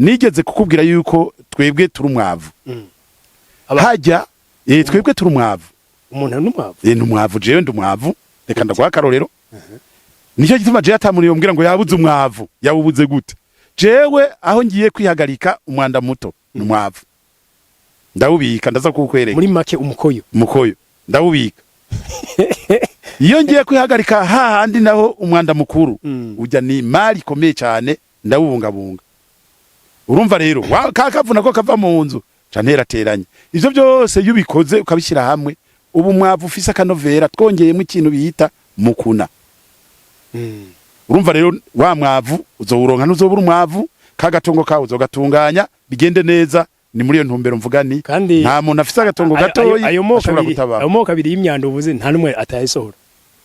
Nigeze kukubwira yuko twebwe turi umwavu. Hajya twebwe turi umwavu. Umuntu n'umwavu? Ni umwavu, jewe ndi umwavu. Reka ndaguha akarorero. Nicyo gituma jewe atamuntu yombwira ngo yabuze umwavu. Yawubuze gute? Jewe aho ngiye kwihagarika, umwanda muto ni umwavu, ndawubika, ndaza kuwukwereka. Muri make, umukoyo. Umukoyo ndawubika. Iyo ngiye kwihagarika hahandi naho umwanda mukuru ujya, ni imari ikomeye cyane, ndawubungabunga. Urumva rero ka kavu nako kava mu nzu ca nterateranya. Ivyo byose iyo ubikoze ukabishyira hamwe, ubu umwavu ufise akanovera, twongeyemo ikintu bita mukuna. Urumva rero wa mwavu uzowuronka, ntuzobura umwavu, ka gatongo kawe uzogatunganya bigende neza. Ni muri iyo ntumbero mvuga ni Kandi nta muntu afise agatongo gatoyi ayo moko ashobora abiri, kutabaho. ayo moko abiri y'imyanda uvuze, nta n'umwe atayisohora.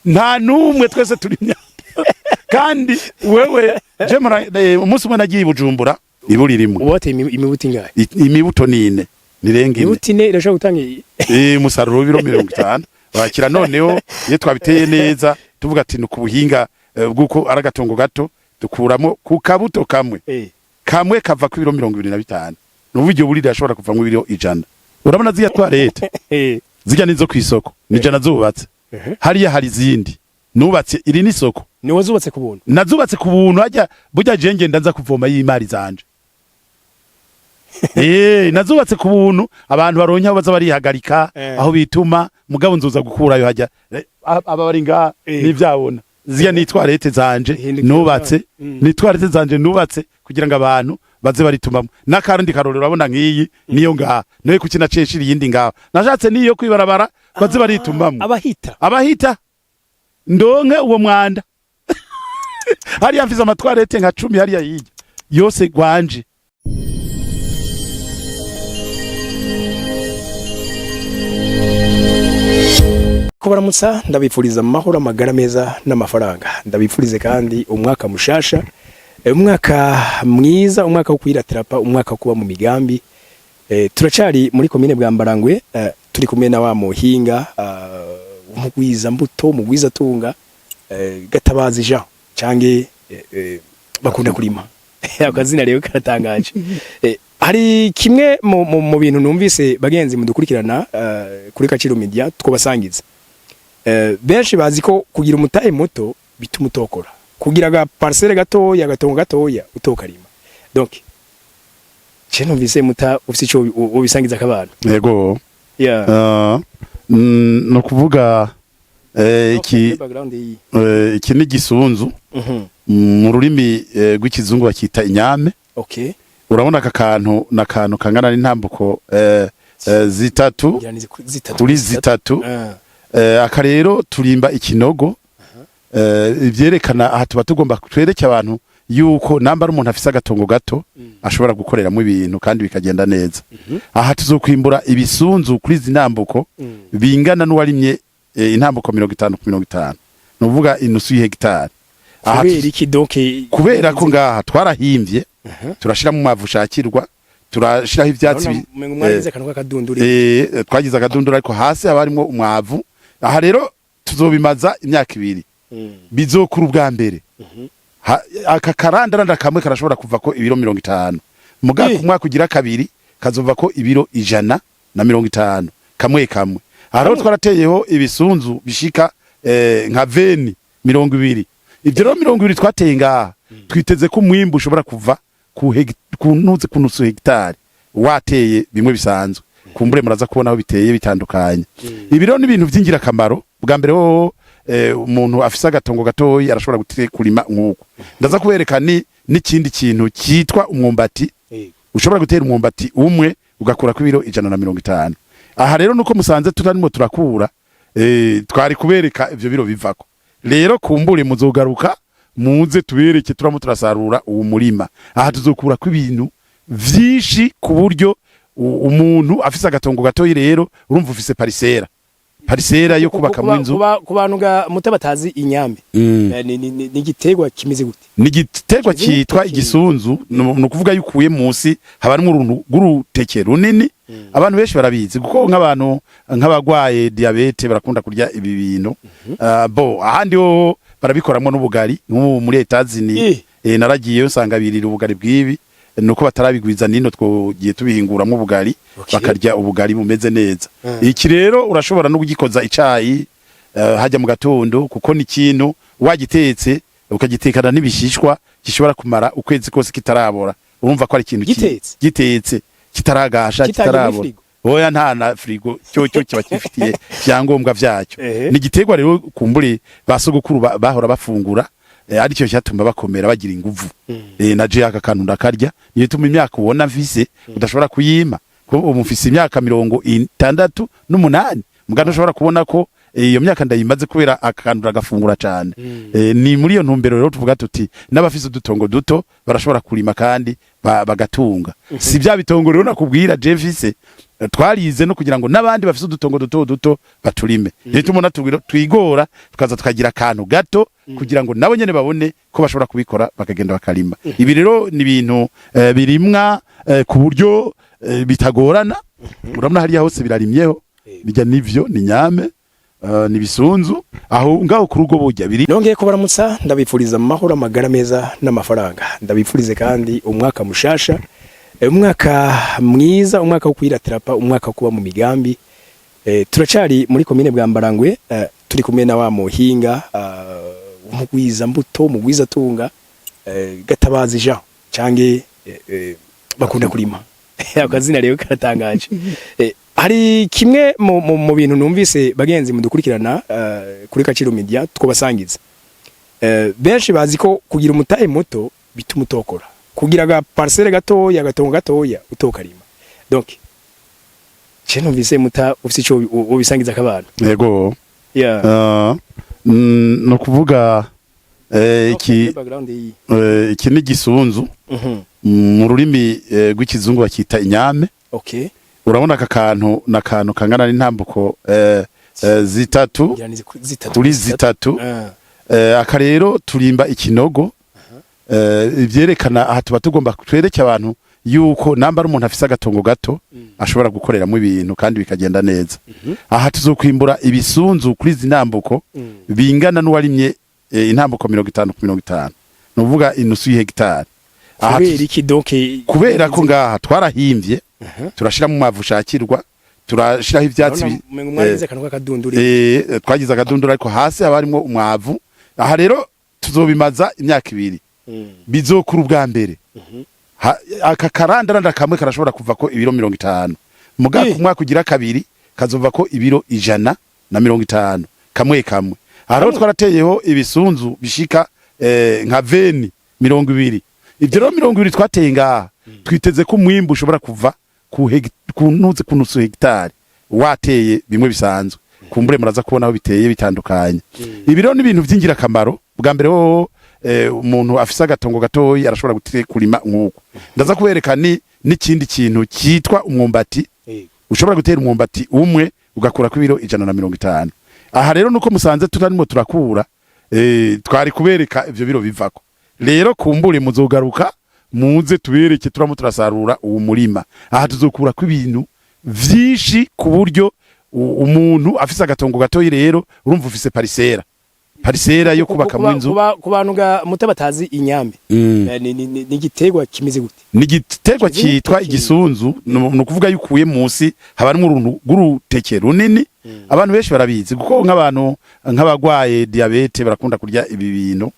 Nta n'umwe, twese turi imyanda. Kandi wewe je umunsi umwe nagiye i Bujumbura, iburi rimwe. Uba wateye imibuto ingahe? Imibuto ni ine, nirenga ine. Imibuto 4 irashobora gutanga Umusaruro w'ibiro 50 wakira. Noneho iyo twabiteye neza, tuvuga ati ni ku buhinga bw'uko ari agatongo gato, dukuramo ku kabuto kamwe kamwe kava ku ibiro 25. Nubu iryo buri rirashobora kuvamwo ibiro 100. Urabona zirya toilette zirya nizo kw'isoko, ni 100 zubatse. Hariya hari izindi nubatse, iri ni isoko. Ni wazubatse ku buntu? Nazubatse ku buntu. Hajya burya je ngenda nza kuvoma y'imari zanje. Nazubatse ku buntu, abantu baronke aho baza barihagarika, aho bituma. Mugabo nzoza gukurayo hajya. Aba bari ngaha nivyabona zirya ni toilette zanje Hindukira. nubatse. Ni toilette zanje nubatse kugira ngo abantu baze baritumamo. N'akandi karorero, urabona nk'iyi niyo ngaha niyo kuki naceshira iyindi ngaha, nashatse niyo kwibarabara baze baritumamo. Abahita. Abahita, ndonke uwo mwanda. Hariya mfise ama toilettes nka 10 hariya hirya yose gwanje. Kubaramutsa, ndabifuriza amahoro, amagara meza n'amafaranga. Ndabifurize kandi umwaka mushasha, umwaka mwiza, umwaka wo kwiratirapa, umwaka wo kuba mu migambi. Turacari muri komine Bwambarangwe, turi kumwe na wa muhinga umugwiza mbuto, mugwiza tunga, Gatabazi Jean, cange bakunda kurima. Akazina rero karatangaje. Hari kimwe mu bintu numvise, bagenzi mudukurikirana kuri Kaciro Media, twobasangiza. Benshi bazi ko kugira umutahe muto bituma utokora, kugira aga parcelle gatoya, agatongo gatoya, utokarima. Donc je numvise muta ufise ico ubisangiza kabana. Yego. Yeah. No kuvuga iki Background iyi. Iki ni gisunzu. Mu rurimi rw'ikizungu bakita inyame. Urabona aka kantu na kantu kangana n'intambuko 3 Ngira ni 3. Kuri 3. Ah. Aka rero turimba ikinogo, ivyerekana aha tuba tugomba twereke abantu yuko namba ari umuntu afise agatongo gato ashobora gukoreramo ibintu kandi bikagenda neza. Aha tuzokwimbura ibisunzu kuri izi ntambuko bingana n'uwarimye intambuko 50 ku 50, ni ukuvuga inusu y'hegitari. Aha Kubera iki donc? Kubera ko ngaha twarahimbye, turashiramo umwavu ushakirwa, turashiraho ivyatsi. Umengo mwarize akantu k'akadunduri. Twagize akadundura, ariko hasi haba harimwo umwavu. Aha rero tuzobimaza imyaka 2, bizokura ubwa mbere. Aka karandaranda kamwe karashobora kuva ko ibiro 50, muga ku mwaka ugira kabiri kazova ko ibiro 150 kamwe kamwe. Aha rero twarateyeho ibisunzu bishika nka 20, 20. Ivyo rero 20 twateye ngaha, twiteze ko umwimbu ushobora kuva ku ntuze ku nusu hegitari wateye bimwe bisanzwe. Kumbure muraza kubona aho biteye bitandukanye. Ibi rero ni ibintu by'ingirakamaro. Bwa mbere hoho, umuntu afise agatongo gatoyi arashobora kurima nk'uko ndaza kubereka. Ni n'ikindi kintu cyitwa umwumbati. Ushobora gutera umwumbati umwe ugakura ku ibiro 150. Aha rero nuko musanze tutarimo turakura, twari kubereka ivyo biro bivako. Rero kumbure muzogaruka muze tubereke turamo turasarura uwo murima. Aha tuzokura ku ibintu vyinshi ku buryo umuntu afise agatongo gatoyi, rero urumva ufise parcelle yo kubakamo inzu. Ku bantu ga muta batazi inyambe, ni igiterwa kimeze gute? Ni igiterwa Kimeze cyitwa gute? igisunzu. Ni ukuvuga yukuye munsi haba harimo uruntu rw'uruteke runini. Abantu benshi barabizi kuko nk'abantu nk'abagwaye diabète barakunda kurya ibi bintu. Bo ahandi ho barabikoramwo n'ubugari, nk'ubu muri Etazini. Naragiyeyo nsanga birira ubugari bw'ibi. Nuko batarabigwiza nino, twogiye tubihinguramwo ubugari, bakarya ubugari bumeze neza. Iki rero urashobora no kugikoza icayi hajya mu gatondo, kuko ni ikintu wagitetse ukagitekana n'ibishishwa gishobora kumara ukwezi kose kitarabora. Urumva ko ari ikintu Gitetse? Gitetse, kitaragasha, Kitagiye muri kitarabora. frigo? Oya, nta na frigo, cyo kiba kifitiye vyangombwa vyacyo. Ni igiterwa rero kumbure ba sogokuru bahora bafungura, aricyo cyatuma bakomera, bagira inguvu. Na je aka kantu ndakarya, niyo ituma imyaka ubona mfise udashobora kuyima, ko ubu mfise imyaka 68, mugabo ushobora kubona ko iyo myaka ndayimaze kubera aka kantu ndagafungura cane. Ni muri iyo ntumbero rero tuvuga tuti n'abafise udutongo duto barashobora kurima kandi bagatunga. Si bya bitongo rero nakubwira je mfise, twarize no kugira ngo n'abandi bafise udutongo duto duto baturime. Niyo tubona twigora tukaza tukagira akantu gato kugira ngo nabo nyene babone ko bashobora kubikora, bakagenda bakarima. Ibi rero ni ibintu birimwa ku buryo bitagorana. Urabona hariya hose birarimyeho, bijya nivyo ni nyame, ni bisunzu aho ngaho ku rugo burya biri. Nongeye kubaramutsa, ndabifuriza amahoro, amagara meza n'amafaranga. Ndabifurize kandi umwaka mushasha, umwaka mwiza, umwaka wo kwiratrapa, umwaka wo kuba mu migambi. Turacari muri komine Bwambarangwe, turi kumwe na wa muhinga mugwiza mbuto, mugwiza tunga, Gatabazi Jean cange bakunda kurima. Akazina rero karatangaje. Hari kimwe mu bintu numvise, bagenzi mudukurikirana kuri Kaciro Media, twobasangiza. Benshi bazi ko kugira umutahe muto bituma utokora, kugira aga parcelle gatoya, agatongo gatoya, utokarima. Donc je numvise muta ufise ico ubisangiza kabana. Yego. No kuvuga iki Background iyi. Iki ni gisunzu. Mu rurimi rw'ikizungu bakita inyame. Urabona aka kantu na kantu kangana n'intambuko zitatu Ngira ni zitatu. Kuri zitatu. Aka rero turimba ikinogo, ivyerekana aha tuba tugomba twereke abantu yuko namba ari umuntu afise agatongo gato ashobora gukoreramo ibintu kandi bikagenda neza. Aha tuzokwimbura ibisunzu kuri izi ntambuko bingana n'uwarimye intambuko 50 ku 50, ni ukuvuga inusu y'hegitari. Aha Kubera iki donc? Kubera ko ngaha twarahimvye, turashiramo umwavu ushakirwa, turashiraho ivyatsi. Umengo mwarize akantu k'akadunduri. Twagize akadundura, ariko hasi haba harimwo umwavu. Aha rero tuzobimaza imyaka 2, bizokura ubwa mbere. Aka karandaranda kamwe karashobora kuva ko ibiro 50, muga ku mwaka ugira kabiri kazova ko ibiro 150 kamwe kamwe. Aha rero twarateyeho ibisunzu bishika nka 20, 20. Ivyo rero 20 twateye ngaha, twiteze ko umwimbu ushobora kuva ku ntuze ku nusu hegitari wateye bimwe bisanzwe. Kumbure muraza kubona aho biteye bitandukanye. Ibi rero ni ibintu vy'ingirakamaro. Bwa mbere hoho, umuntu afise agatongo gatoyi arashobora kurima nk'uko ndaza kubereka. Ni n'ikindi kintu cyitwa umwumbati. Ushobora gutera umwumbati umwe ugakura ku ibiro 150. Aha rero nuko musanze tutarimo turakura, twari kubereka ivyo biro bivako. Rero kumbure muzogaruka muze tubereke turamo turasarura uwo murima. Aha tuzokura ko ibintu vyinshi ku buryo umuntu afise agatongo gatoyi rero urumva ufise parcelle yo kubakamwo inzu. Ku bantu ga muta batazi inyambe, ni igiterwa kimeze gute? Ni igiterwa Kimeze cyitwa gute? Igisunzu ni ukuvuga yukuye munsi haba harimwo uruntu rw'uruteke runini. Abantu benshi barabizi kuko nk'abantu nk'abagwaye diabète barakunda kurya ibi bintu.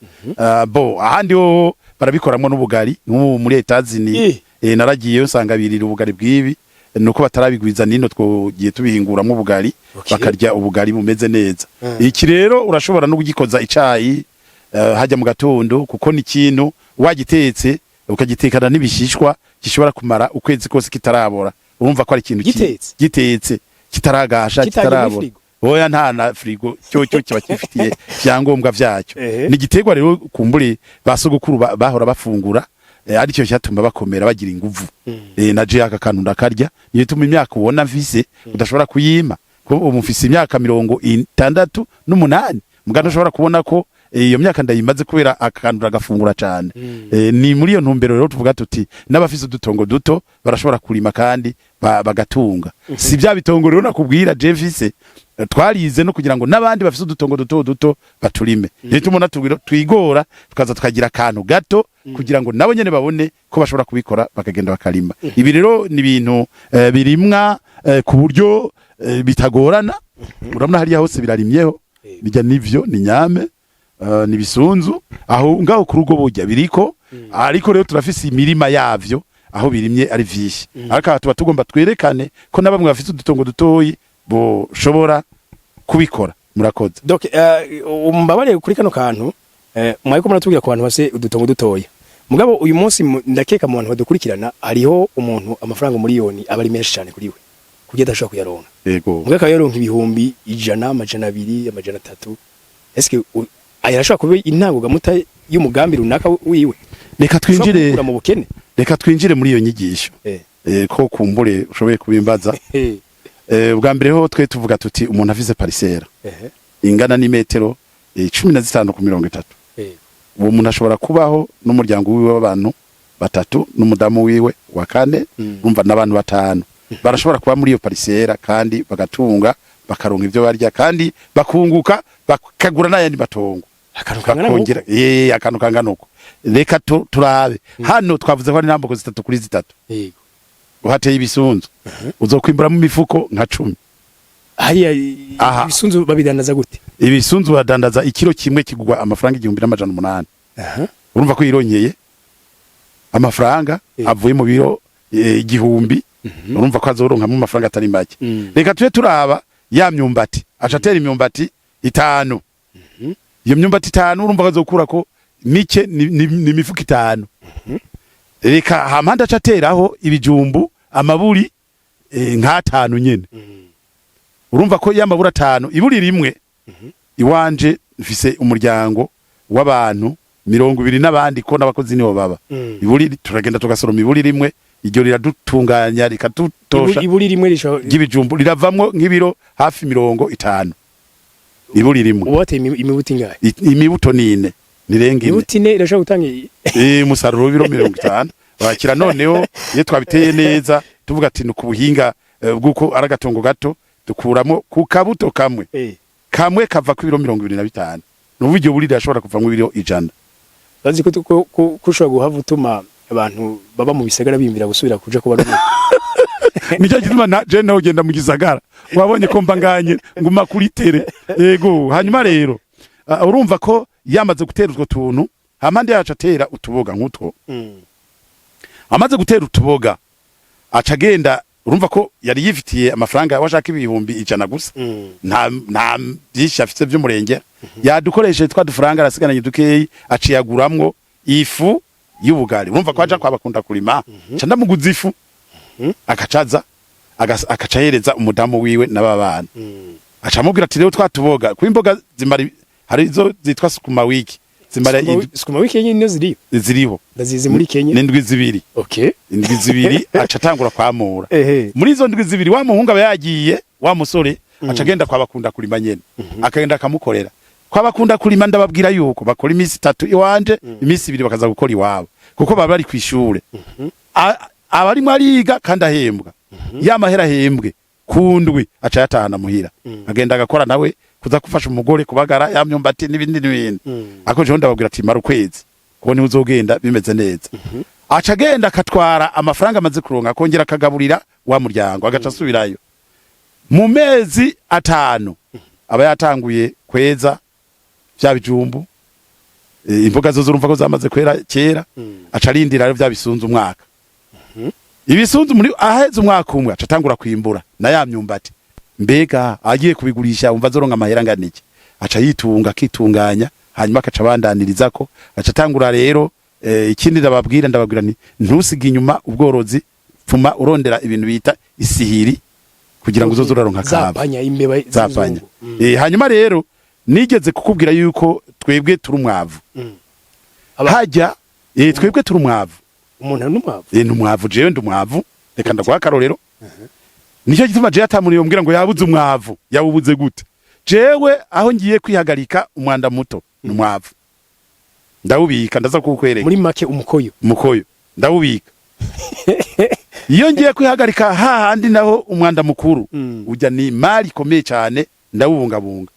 Bo ahandi ho barabikoramwo n'ubugari, nk'ubu muri Etazini. Naragiyeyo nsanga birira ubugari bw'ibi, nuko batarabigwiza nino, twogiye tubihinguramwo ubugari, bakarya ubugari bumeze neza. Iki rero urashobora no kugikoza icayi hajya mu gatondo, kuko ni ikintu wagitetse ukagitekana n'ibishishwa gishobora kumara ukwezi kose kitarabora. Urumva ko ari ikintu Gitetse? Gitetse, kitaragasha, Kitagiye muri kitarabora. frigo? Oya, nta na frigo, cyo kiba kifitiye vyangombwa vyacyo. Ni igiterwa rero kumbure ba sogokuru bahora bafungura, aricyo cyatuma bakomera, bagira inguvu. Na je aka kantu ndakarya, niyo ituma imyaka ubona mfise udashobora kuyima, ko ubu mfise imyaka 68, mugabo ushobora kubona ko Iyo myaka ndayimaze kubera akantu agafungura cane. Ni muri iyo ntumbero rero tuvuga tuti n'abafise udutongo duto barashobora kurima kandi bagatunga. Si bya bitongo rero nakubwira je mfise, twarize no kugira ngo n'abandi bafise udutongo duto duto baturime. Rero tumona twigora tukaza tukagira akantu gato kugira ngo nabo nyene babone ko bashobora kubikora, bakagenda bakarima. Ibi rero ni ibintu birimwa ku buryo bitagorana. Urabona hariya hose birarimyeho, bijya nivyo ni nyame, ni bisunzu aho ngaho ku rugo burya biriko. Ariko rero turafise imirima yavyo aho birimye ari vyinshi, ariko aha tuba tugomba twerekane ko na bamwe bafise udutongo dutoyi boshobora kubikora. Murakoze. Donc umbabarire kuri kano kantu, mwariko muratubwira ku bantu bafise udutongo dutoya, mugabo uyu munsi ndakeka mu bantu badukurikirana hariho umuntu amafaranga miliyoni aba ari menshi cyane kuri we kuburyo adashobora kuyaronka. Mugabo akaba yaronka 100,000, 200, 300. Eske aya arashobora kuba intango gamuta y'umugambi runaka wiwe? Reka Ushobora twinjire kumukura mu bukene. Reka twinjire muri iyo nyigisho. Ko kumbure ushoboye kubimbaza. Ubwa mbere ho twe tuvuga tuti umuntu afise parcelle ingana n'imetero 15 ku 30, uwo muntu ashobora kubaho n'umuryango wiwe w'abantu batatu n'umudamu wiwe wa kane. Urumva n'abantu batanu barashobora kuba muri iyo parcelle kandi bagatunga, bakaronka ivyo barya kandi bakunguka, bakagura n'ayandi matongo. Akantu kangana nk'uko? Bakongera akantu kangana uko. Reka turabe hano, twavuze ko ari intambuko zitatu kuri zitatu. Uhateye ibisunzu uzokwimburamo imifuko nka 10. Hariya? Aha. Ibisunzu babidandaza gute? Ibisunzu badandaza ikiro kimwe kigurwa amafaranga 1800. Urumva ko yirongeye amafaranga avuye mu biro 1000. Urumva ko azoronkamo amafaranga atari make. Reka tube turaba ya myumbati, aca atera imyumbati itanu. Iyo myumbati itanu urumva ko azokurako mike, ni imifuko itanu. Reka hampande aca ateraho ibijumbu amaburi nk'atanu nyene. Urumva ko ya maburi atanu, iburi rimwe, iwanje mfise umuryango w'abantu 20 n'abandi ko n'abakozi nibo baba. Iburi turagenda tugasoroma iburi rimwe, iryo riradutunganya rikadutosha. Iburi rimwe rishobora Ry'ibijumbu riravamwo nk'ibiro hafi 50, iburi rimwe. Uba wateye imibuto ingahe? Imibuto ni ine, nirenga ine. Imibuto ine irashobora gutanga Umusaruro w'ibiro 50 wakira. Noneho iyo twabiteye neza, tuvuga ati ni ku buhinga bw'uko ari agatongo gato, dukuramo ku kabuto kamwe kamwe kava ku ibiro 25. Nubu iryo buri rirashobora kuvamwo ibiro 100. Bazi ko ushobora guhava utuma abantu baba mu bisagara biyumvira gusubira kuja kuba ruguru. Nicyo gituma na je nawe ugenda mu gisagara, wabonye ko mbanganye nguma kuri terre. Yego. Hanyuma rero urumva ko yamaze gutera utwo tuntu, hampande yacu atera utuboga nk'utwo. Amaze gutera utuboga aca agenda, urumva ko yari yifitiye amafaranga washaka 100,000 gusa. Nta byinshi afite by'umurenge, yadukoresheje twa dufaranga arasigaranye dukeyi, aciyaguramwo ifu y'ubugari. Urumva ko aja kwabakunda kurima, ca ndamuguza ifu, akacaza akaca ahereza umudamu wiwe n'ababana. Aca amubwira ati rero twatuboga kuba imboga zimara, hari izo zitwa sukuma wiki zimara Sukuma wiki nyine niyo ziriyo? Ziriho. Ndazizi muri Kenya. N'indwi 2. Indwi 2 aca atangura kwamura. Muri izo ndwi 2 wa muhungu aba yagiye, wa musore aca agenda kwa bakunda kurima nyene, akagenda akamukorera. Kwa bakunda kurima ndababwira yuko bakora iminsi 3 iwanje, iminsi 2 bakaza gukora iwabo, kuko baba bari kwishure. Aba arimwo ariga kandi ahembwa ya mahera ahembwe ku ndwi, aca yatahana muhira, agenda agakora nawe kuza gufasha umugore kubagara ya myumbati n'ibindi n'ibindi. Ariko jewe ndababwira ati mara ukwezi kuko niwe uzogenda bimeze neza. Aca agenda akatwara amafaranga amaze kuronka, akongera akagaburira wa muryango, agaca asubirayo. Mu mezi 5 aba yatanguye kweza vya bijumbu. Imboga zo zurumva ko zamaze kwera kera. Aca arindira rero vya bisunzu umwaka. Ibisunzu muri aheze umwaka umwe aca atangura kwimbura na ya myumbati. Mbega agiye kubigurisha, umva azoronka amahera angana iki? Aca yitunga, akitunganya, hanyuma akaca abandaniriza ko aca atangura rero. Ikindi ndababwira nti ntusige inyuma ubworozi, pfuma urondera ibintu bita isihiri kugira ngo uzoze uraronka akava. Zapanya imbeba Zapanya. z'inzungu. Hanyuma rero nigeze kukubwira yuko twebwe turi umwavu. Hajya twebwe turi umwavu. Umuntu ari n'umwavu? Ni umwavu, jewe ndi umwavu. Reka ndaguha akarorero. Nicyo gituma jewe atamuntu yombwira ngo yabuze umwavu, yawubuze gute? Jewe aho ngiye kwihagarika umwanda muto Ni umwavu, ndawubika, ndaza kuwukwereka. Muri make, umukoyo. Umukoyo ndawubika. Iyo ngiye kwihagarika hahandi naho umwanda mukuru ujya, ni imari ikomeye cyane, ndawubungabunga.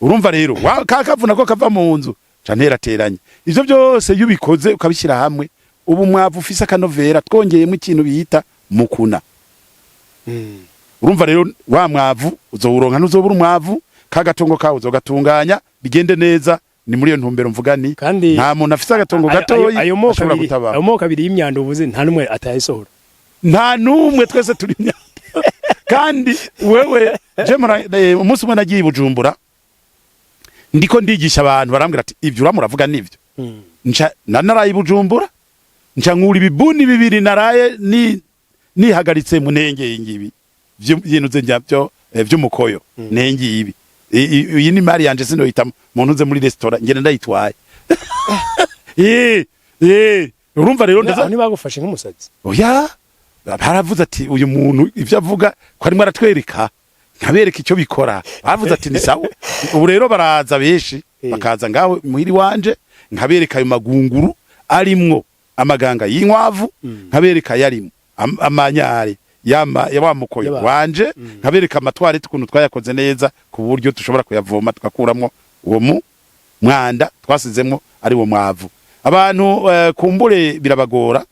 Urumva rero ka kavu nako kava mu nzu, ca nterateranya ivyo byose. Iyo ubikoze ukabishyira hamwe, ubu umwavu ufise akanovera, twongeyemo ikintu bita mukuna. Urumva rero wa mwavu uzowuronka, ntuzobura umwavu, ka gatongo kawe uzogatunganya bigende neza. Ni muri iyo ntumbero mvuga ni Kandi nta muntu afise agatongo gatoyi ayo moko ashobora abiri, kutabara. Ayo moko abiri y'imyanda uvuze, nta n'umwe atayisohora. Nta n'umwe, twese turi imyanda. Kandi wewe je umunsi umwe nagiye i Bujumbura, ndiko ndigisha abantu, barambwira ati: "Ivyo uramuravuga nivyo?" Nca naraye i Bujumbura, nca nkura ibibuni bibiri naraye ni nihagaritse mu ntenge ngibi vy'inuze byo vy'umukoyo nenge ibi. Iyi ni mari yanje, sinoyita muntu nze muri restaurant, ngenda ndayitwaye. Urumva rero Aho ntibagufashe nk'umusazi? Oya, baravuze ati: "Uyu muntu ivyo avuga ko arimo aratwereka." Nkabereka icyo bikora, bavuze ati: "Ni sawa." Ubu rero baraza benshi, bakaza ngaho muhiri wanje, nkabereka ayo magunguru arimwo amaganga y'inkwavu, nkabereka ayarimwo amanyare yama ya wa mukoyo wanje, nkabereka ama toilettes ukuntu twayakoze neza ku buryo dushobora kuyavoma tugakuramwo uwo mu mwanda twasizemwo, ari wo mwavu. Abantu kumbure birabagora.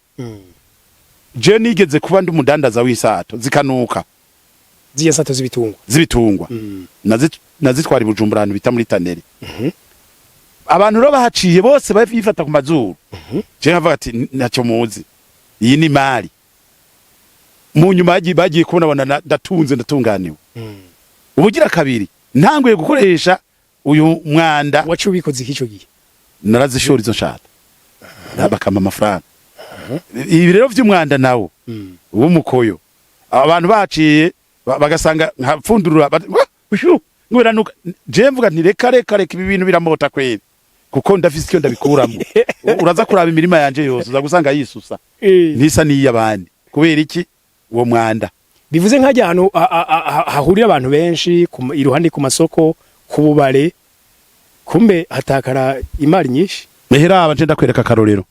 Je nigeze kuba ndi umudandaza w'isato zikanuka. Z'iyo sato z'ibitungwa? Z'ibitungwa. Nazitwara i Bujumbura, ahantu bita muri tannerie. Abantu rero bahaciye bose bifata ku mazuru. Je nkavuga ati: "Ntacyo muzi, iyi ni mari." Mu nyuma bagiye kubona bona ndatunze, ndatunganiwe. Ubugira kabiri ntanguye gukoresha uyu mwanda. Waciye ubikoze iki ico gihe? Narazishora izo nshata, bakampa amafaranga. Ibi rero vy'umwanda nawo w'umukoyo, abantu baciye bagasanga nkapfundurura bati: "Wah, ushu ngo biranuka." Je mvuga nti: "Reka, reka, reka, ibi bintu biramota kweli," kuko ndafise icyo ndabikuramwo. Uraza kuraba imirima yanje yose, uza gusanga yisusa, ntisa n'iy'abandi. Kubera iki? Uwo mwanda. Bivuze nk'ajya ahantu hahurira abantu benshi, iruhande ku masoko, ku bubare, kumbe hatakara imari nyinshi. Mehera aba nje ndakwereka akarorero.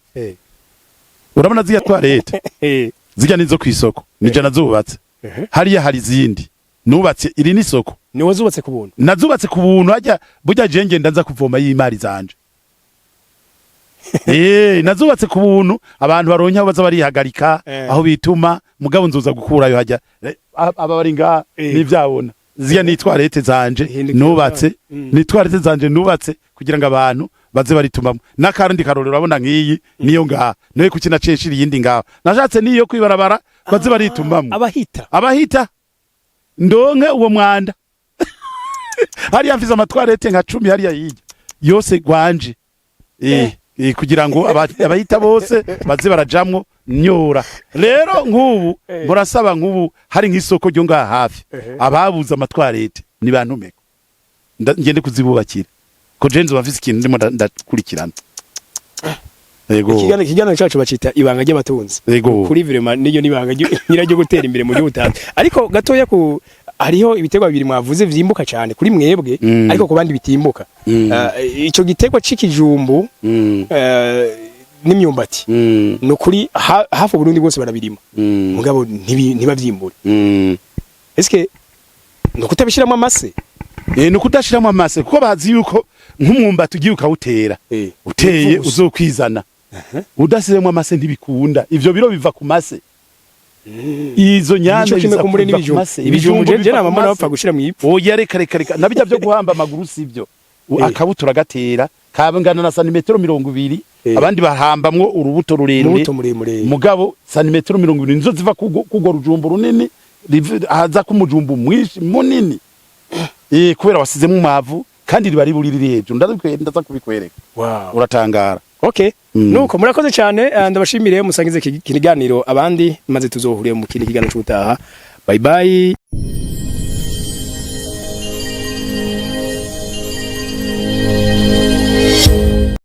Urabona zirya toilettes? Zirya nizo kw'isoko, nije nazubatse. Hariya hari izindi nubatse, iri ni isoko. Ni wazubatse ku buntu? Nazubatse ku buntu. Hajya burya je ngenda nza kuvoma y'imari zanje. Nazubatse ku buntu, abantu baronke aho baza barihagarika, aho bituma. Mugabo nzoza gukurayo hajya. Aba bari ngaha nivyabona, zirya ni toilettes zanje Hindukira. nubatse. Ni toilettes zanje nubatse kugira ngo abantu baze baritumamo. N'akandi karorero, urabona nk'iyi niyo ngaha niwe kuki naceshira iyindi ngaha, nashatse niyo kwibarabara baze baritumamo. Abahita. Abahita, ndonke uwo mwanda. Hariya mfise ama toilettes nka 10 hariya hirya yose gwanje, kugira ngo abahita bose baze barajamwo nyora. Rero nk'ubu murasaba, nk'ubu hari nk'isoko ryo ngaha hafi, ababuze ama toilettes ni bantumeko, ngende kuzibubakira, ko je nzoba mfise ikintu ndimo ndakurikirana. Yego. Ikiganiro cyacu bacita Ibanga ry'Abatunzi. Kuri vraiment niyo nibanga nyiraryo gutera imbere mu gihugu utanze. Ariko gatoya, ku hariho ibiterwa bibiri mwavuze vyimbuka cyane kuri mwebwe, ariko ku bandi bitimbuka. Ico giterwa c'ikijumbu n'imyumbati, ni ukuri hafi Uburundi bwose barabirima, mugabo ntibavyimbure. Eske ni ukutabishiramo amase? Ni ukudashiramo amase, kuko bazi yuko nk'umwumbati ugiye ukawutera, uteye Ivu gusa. uzokwizana. Udasizemo amase ntibikunda. Ivyo biro biva ku mase, izo nyanya Nico kimwe biza kumbure kuva ku n'ibijumbu. mase. Ibijumbu je Biva nama ku mbona mase. bapfa gushira mw'ipfu. Oya, reka, reka, reka, nabijya byo guhamba amaguru sivyo. Akabuto uragatera kabangana na santimetero 20. Abandi bahambamwo urubuto rurerure. Urubuto muremure. Mugabo santimetero 20 nizo ziva kugwo rujumbu runini, haza k'umujumbu mwinshi munini, kubera wasizemo umwavu, kandi riba riburi riri hejuru. Ndaza kubikwereka. Uratangara. Okay. Nuko murakoze cyane, ndabashimire, musangize iki kiganiro abandi, maze tuzohurire mu kindi kiganiro cy'ubutaha. Bye bye.